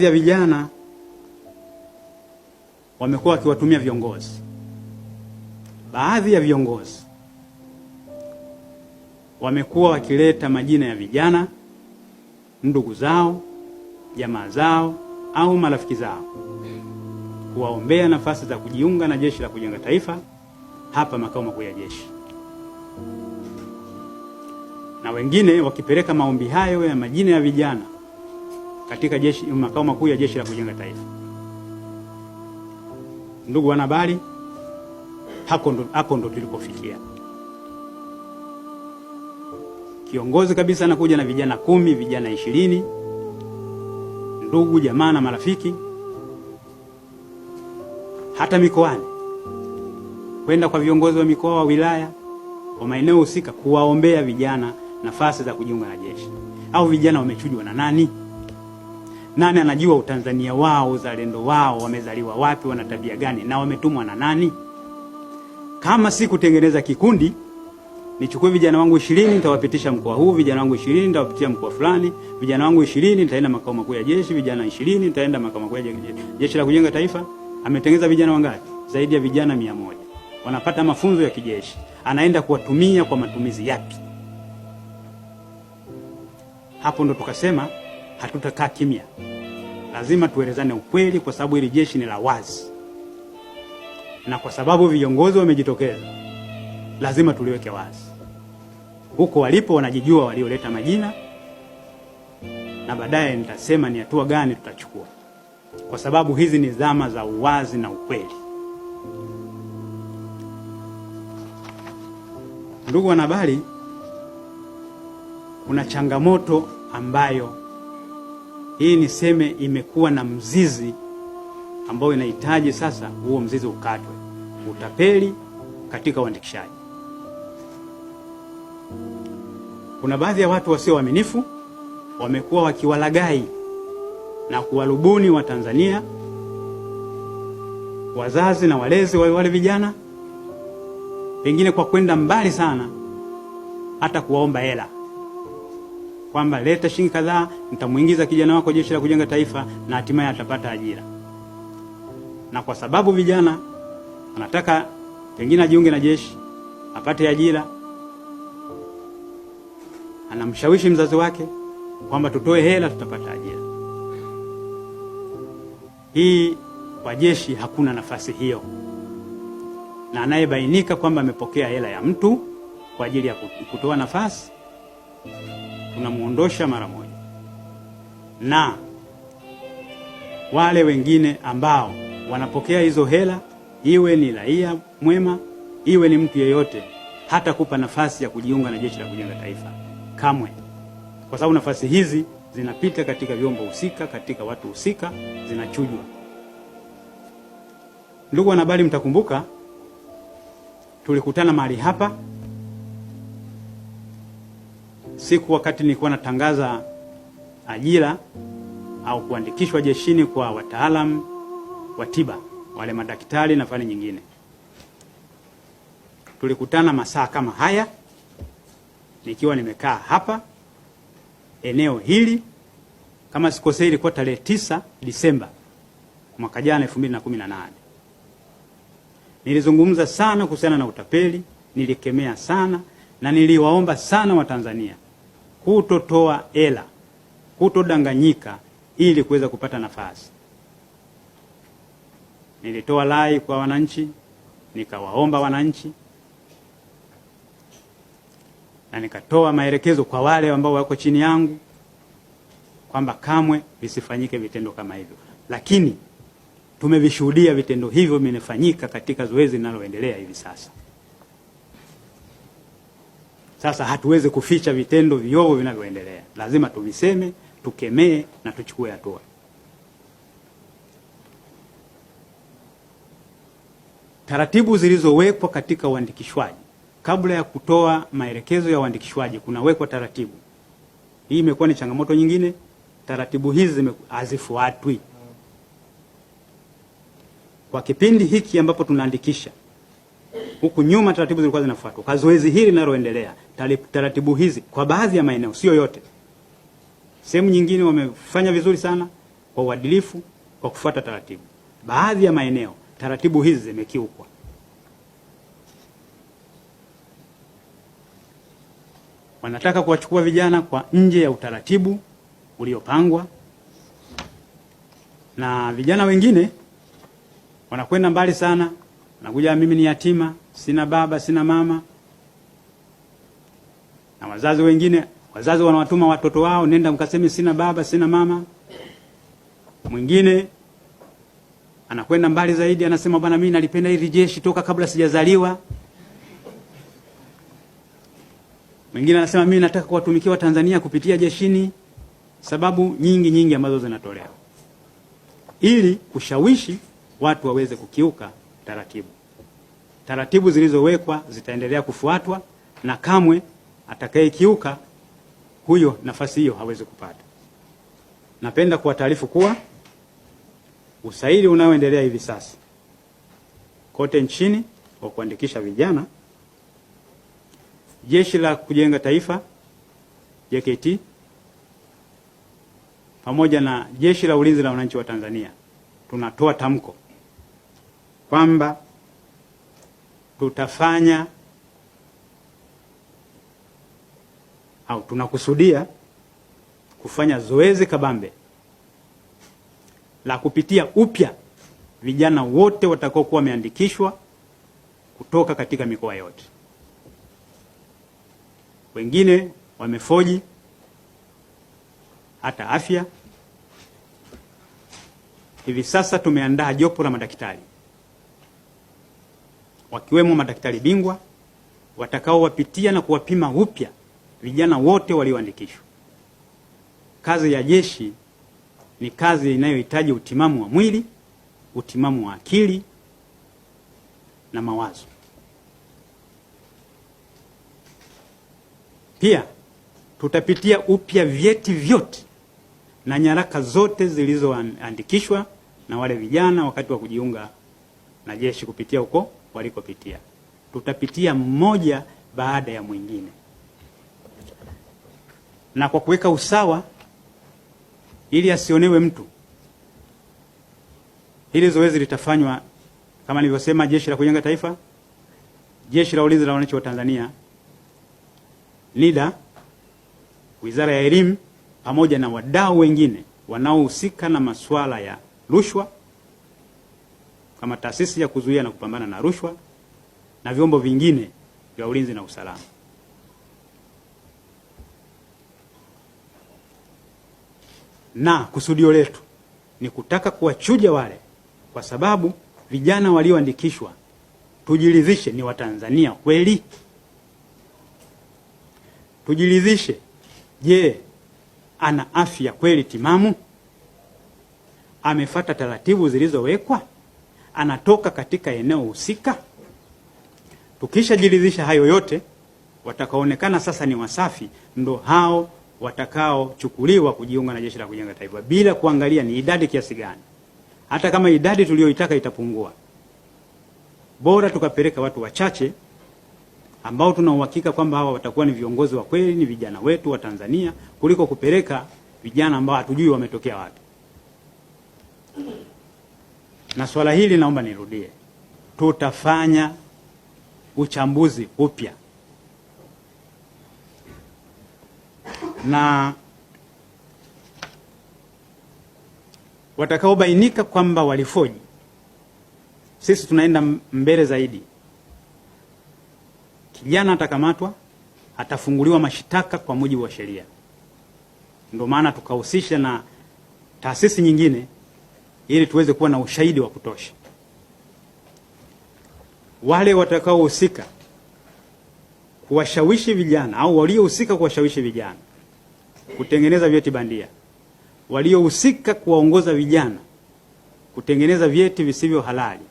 Ya vijana wamekuwa wakiwatumia viongozi. Baadhi ya viongozi wamekuwa wakileta majina ya vijana, ndugu zao, jamaa zao au marafiki zao kuwaombea nafasi za kujiunga na Jeshi la Kujenga Taifa hapa makao makuu ya jeshi, na wengine wakipeleka maombi hayo ya majina ya vijana katika jeshi, makao makuu ya Jeshi la Kujenga Taifa. Ndugu wanahabari, hapo ndo tulikofikia. Kiongozi kabisa anakuja na vijana 10, vijana 20, ndugu jamaa na marafiki, hata mikoani kwenda kwa viongozi wa mikoa, wa wilaya, wa maeneo husika kuwaombea vijana nafasi za kujiunga na jeshi. Au vijana wamechujwa na nani? Nani anajua utanzania wao, uzalendo wao, wamezaliwa wapi, wana tabia gani na wametumwa na nani? Kama si kutengeneza kikundi, nichukue vijana wangu 20 nitawapitisha mkoa huu, vijana wangu 20 nitawapitia mkoa fulani, vijana wangu 20 nitaenda makao makuu ya jeshi, vijana 20 nitaenda makao makuu ya Jeshi la Kujenga Taifa. Ametengeneza vijana wangapi? Zaidi ya vijana 100. Wanapata mafunzo ya kijeshi. Anaenda kuwatumia kwa matumizi yapi? Hapo ndo tukasema hatutakaa kimya, lazima tuelezane ukweli, kwa sababu hili jeshi ni la wazi, na kwa sababu viongozi wamejitokeza, lazima tuliweke wazi. Huko walipo wanajijua walioleta majina, na baadaye nitasema ni hatua gani tutachukua, kwa sababu hizi ni zama za uwazi na ukweli. Ndugu wanahabari, kuna changamoto ambayo hii niseme imekuwa na mzizi ambao inahitaji sasa huo mzizi ukatwe: utapeli katika uandikishaji. Kuna baadhi ya watu wasio waaminifu wamekuwa wakiwalaghai na kuwarubuni Watanzania, wazazi na walezi wa wale vijana, pengine kwa kwenda mbali sana hata kuwaomba hela kwamba leta shilingi kadhaa, nitamuingiza kijana wako Jeshi la Kujenga Taifa na hatimaye atapata ajira. Na kwa sababu vijana anataka pengine ajiunge na jeshi apate ajira, anamshawishi mzazi wake kwamba tutoe hela tutapata ajira. Hii kwa jeshi hakuna nafasi hiyo, na anayebainika kwamba amepokea hela ya mtu kwa ajili ya kutoa nafasi tunamuondosha mara moja, na wale wengine ambao wanapokea hizo hela, iwe ni raia mwema, iwe ni mtu yeyote, hata kupa nafasi ya kujiunga na Jeshi la Kujenga Taifa kamwe, kwa sababu nafasi hizi zinapita katika vyombo husika, katika watu husika, zinachujwa. Ndugu wanahabari, mtakumbuka tulikutana mahali hapa siku wakati nilikuwa natangaza ajira au kuandikishwa jeshini kwa wataalamu wa tiba wale madaktari na fani nyingine. Tulikutana masaa kama haya nikiwa nimekaa hapa eneo hili, kama sikosei, ilikuwa tarehe 9 Disemba mwaka jana 2018. Nilizungumza sana kuhusiana na utapeli, nilikemea sana na niliwaomba sana Watanzania kutotoa hela, kutodanganyika ili kuweza kupata nafasi. Nilitoa rai kwa wananchi, nikawaomba wananchi na nikatoa maelekezo kwa wale ambao wako chini yangu kwamba kamwe visifanyike vitendo kama hivyo, lakini tumevishuhudia vitendo hivyo vimefanyika katika zoezi linaloendelea hivi sasa. Sasa hatuwezi kuficha vitendo viovu vinavyoendelea, lazima tuviseme, tukemee na tuchukue hatua. Taratibu zilizowekwa katika uandikishwaji, kabla ya kutoa maelekezo ya uandikishwaji kunawekwa taratibu. Hii imekuwa ni changamoto nyingine, taratibu hizi hazifuatwi. Kwa kipindi hiki ambapo tunaandikisha huku nyuma taratibu zilikuwa zinafuatwa. Kwa zoezi hili linaloendelea, taratibu hizi kwa baadhi ya maeneo, sio yote, sehemu nyingine wamefanya vizuri sana, kwa uadilifu, kwa kufuata taratibu. Baadhi ya maeneo taratibu hizi zimekiukwa. Wanataka kuwachukua vijana kwa nje ya utaratibu uliopangwa, na vijana wengine wanakwenda mbali sana, nakuja, mimi ni yatima, sina baba, sina mama. Na wazazi wengine, wazazi wanawatuma watoto wao, nenda mkaseme sina baba, sina mama. Mwingine anakwenda mbali zaidi, anasema bwana, mimi nalipenda hili jeshi toka kabla sijazaliwa. Mwingine anasema mimi nataka kuwatumikia Watanzania kupitia jeshini. Sababu nyingi nyingi ambazo zinatolewa ili kushawishi watu waweze kukiuka taratibu. Taratibu zilizowekwa zitaendelea kufuatwa na kamwe atakayekiuka huyo nafasi hiyo hawezi kupata. Napenda kuwataarifu kuwa usaili unaoendelea hivi sasa kote nchini wa kuandikisha vijana Jeshi la Kujenga Taifa JKT pamoja na Jeshi la Ulinzi la Wananchi wa Tanzania tunatoa tamko kwamba tutafanya au tunakusudia kufanya zoezi kabambe la kupitia upya vijana wote watakaokuwa wameandikishwa kutoka katika mikoa yote. Wengine wamefoji hata afya. Hivi sasa tumeandaa jopo la madaktari wakiwemo madaktari bingwa watakaowapitia na kuwapima upya vijana wote walioandikishwa. Kazi ya jeshi ni kazi inayohitaji utimamu wa mwili, utimamu wa akili na mawazo. Pia tutapitia upya vyeti vyote na nyaraka zote zilizoandikishwa na wale vijana wakati wa kujiunga na jeshi kupitia huko walikopitia. Tutapitia mmoja baada ya mwingine, na kwa kuweka usawa ili asionewe mtu. Hili zoezi litafanywa kama nilivyosema, Jeshi la Kujenga Taifa, Jeshi la Ulinzi la Wananchi wa Tanzania, NIDA, Wizara ya Elimu pamoja na wadau wengine wanaohusika na masuala ya rushwa kama taasisi ya kuzuia na kupambana na rushwa na vyombo vingine vya ulinzi na usalama. Na kusudio letu ni kutaka kuwachuja wale, kwa sababu vijana walioandikishwa tujiridhishe ni Watanzania kweli, tujiridhishe, je, ana afya kweli timamu? Amefata taratibu zilizowekwa? Anatoka katika eneo husika? Tukishajiridhisha hayo yote, watakaonekana sasa ni wasafi ndo hao watakaochukuliwa kujiunga na Jeshi la Kujenga Taifa bila kuangalia ni idadi kiasi gani. Hata kama idadi tuliyoitaka itapungua, bora tukapeleka watu wachache ambao tuna uhakika kwamba hawa watakuwa ni viongozi wa kweli, ni vijana wetu wa Tanzania, kuliko kupeleka vijana ambao hatujui wametokea wapi. Na swala hili naomba nirudie, tutafanya uchambuzi upya na watakaobainika kwamba walifoji, sisi tunaenda mbele zaidi. Kijana atakamatwa, atafunguliwa mashtaka kwa mujibu wa sheria. Ndio maana tukahusisha na taasisi nyingine ili tuweze kuwa na ushahidi wa kutosha. Wale watakaohusika kuwashawishi vijana au waliohusika kuwashawishi vijana kutengeneza vyeti bandia, waliohusika kuwaongoza vijana kutengeneza vyeti visivyo halali,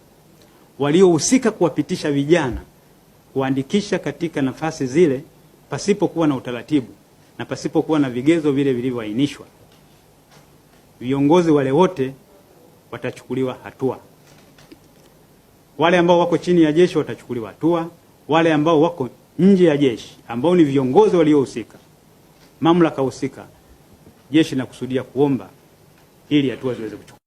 waliohusika kuwapitisha vijana kuandikisha katika nafasi zile pasipokuwa na utaratibu na pasipokuwa na vigezo vile vilivyoainishwa, viongozi wale wote watachukuliwa hatua. Wale ambao wako chini ya jeshi watachukuliwa hatua, wale ambao wako nje ya jeshi ambao ni viongozi waliohusika, mamlaka husika, jeshi linakusudia kuomba ili hatua ziweze kuchukuliwa.